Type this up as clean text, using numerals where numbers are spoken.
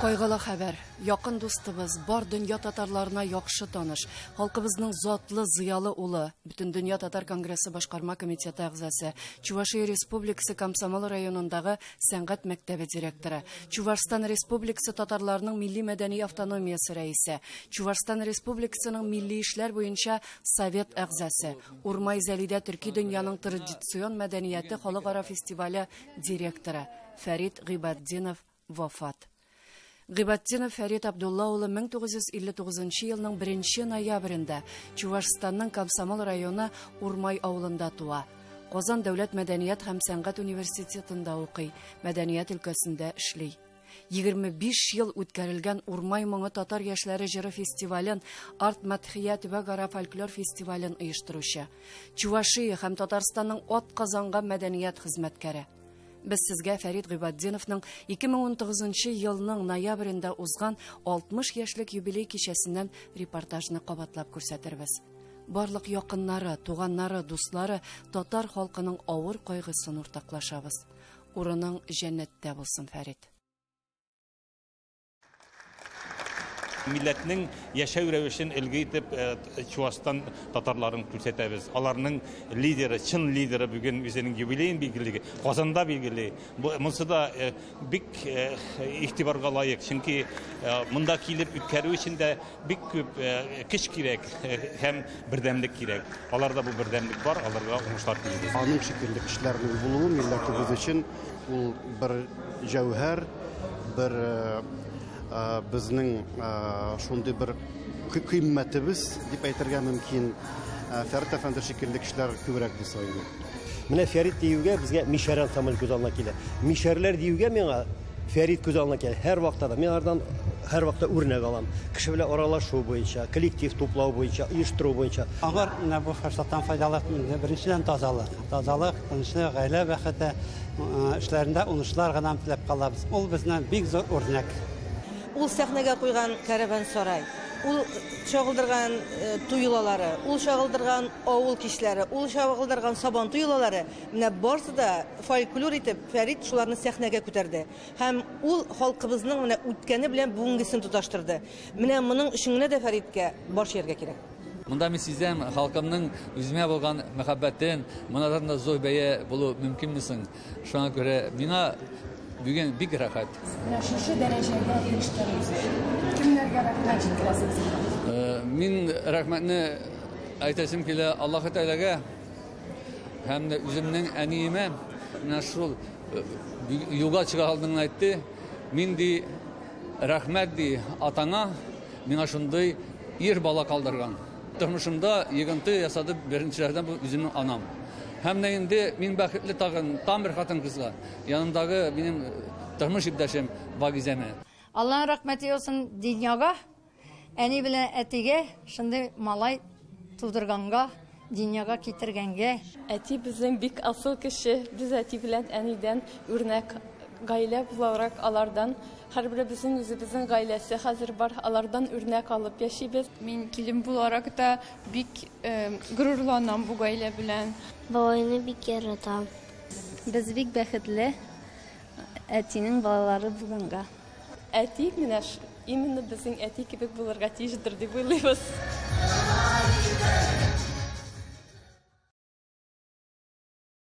Кайгылы хәбәр. Якын дустыбыз, бар дөнья татарларына яхшы таныш, халкыбызның затлы, зыялы улы, Бөтендөнья татар конгрессы башкарма комитеты әгъзасы, Чувашия Республикасы Комсомол районындагы сәнгать мәктәбе директоры, Чувашстан Республикасы татарларының милли-мәдәни автономиясе рәисе, Чувашстан Республикасының милли эшләр буенча совет әгъзасы, Урмай Зәлидә төрки дөньяның традицион мәдәнияте халыкара фестивале директоры Фәрит Гыйбатдинов вафат. Гыйбатдинов Фәрит Абдулла улы 1959 елның 1 ноябрендә Чувашстанның Комсомол районы Урмай авылында туа. Казан дәүләт мәдәният һәм сәнгать университетында укый, мәдәният өлкәсендә эшли. 25 ел үткәрелгән Урмай моңы татар яшьләре җыры фестивален, Арт Мәдхия төбәкара фольклор фестивален оештыручы. Чувашия һәм Татарстанның атказанган мәдәният хезмәткәре. Без сезгә Фәрит Гыйбатдиновның 2019 елның ноябрендә узган 60 яшьлек юбилей кичәсеннән репортажны кабатлап күрсәтербез. Барлык якыннары, туганнары, дуслары татар халкының авыр кайгысын уртаклашабыз. Урының җәннәттә булсын, Фәрит. Милләтнең яшәү рәвешен өлге итеп Чуашстан татарларын күрсәтәбез. Аларның лидеры, чын лидеры бүген үзенең юбилеен билгели, Казанда билгели. Монысы да бик игътибарга лаек, чөнки монда килеп үткәрү өчен дә бик күп көч кирәк һәм бердәмлек кирәк. Аларда бу бердәмлек бар, аларга уңышлар телибез. Аның шикелле кешеләрнең булуы милләтебез өчен ул бер җәүһәр, бер безнең шундый бер кыйммәтебез дип әйтергә мөмкин. Фәрит әфәнде шикелле кешеләр күбрәк булса иде. Менә Фәрит диюгә безгә Мишәр ансамбле күз алдына килә. Мишәрләр диюгә миңа Фәрит күз алдына килә. Һәр вакытта да мин алардан һәр вакытта үрнәк алам. Кеше белән аралашу буенча, коллектив туплау буенча, оештыру буенча. Алар менә бу форсаттан файдаланып, беренчедән тазалык. Тазалык, тынычлык, гаилә бәхете, эшләрендә уңышлар гына теләп калабыз. Ул безнең бик зур үрнәк. Ул сәхнәгә куйган кәрәван сарай, ул чагылдырган туй йолалары, ул чагылдырган авыл кичләре, ул чагылдырган сабан туй йолалары, менә барысы да фольклор итеп Фәрит шуларны сәхнәгә күтәрде. Һәм ул халкыбызның менә үткәне белән бүгенгесен тоташтырды. Менә моның өчен генә дә Фәриткә баш ияргә кирәк. Монда мин сизәм халкымның үземә булган мәхәббәтен, монадан да зур бәя булу мөмкинме соң? Шуңа күрә миңа бүген бик рәхәт. Менә шушы дәрәҗәгә ирешкәнегез өчен кемнәргә рәхмәт җиткерәсез? Мин рәхмәтне әйтәсем килә Аллаһы Тәгаләгә һәм дә үземнең әниемә. Менә шул юлга чыга алдыннан әйтте, мин ди рәхмәт ди атаңа, миңа шундый ир бала калдырган. Тормышымда йогынты ясады беренчеләрдән бу үземнең анам. Һәм дә инде мин бәхетле тагын там бер хатын кызга, янымдагы минем тормыш иптәшем Вагизәмә. Аллаһ рәхмәте яусын дөньяга, әни белән әтигә шундый малай тудырганга, дөньяга китергәнгә. Әти безнең бик асыл кеше, без әти белән әнидән үрнәк гаилә буларак алардан, һәрберебезнең үзебезнең гаиләсе хәзер бар, алардан үрнәк алып яшибез. Мин килен буларак та бик горурланам бу гаилә белән. Бабайны бик яратам. Без бик бәхетле әтинең балалары булганга. Әти менә именно безнең әти кебек булырга тиештер дип уйлыйбыз.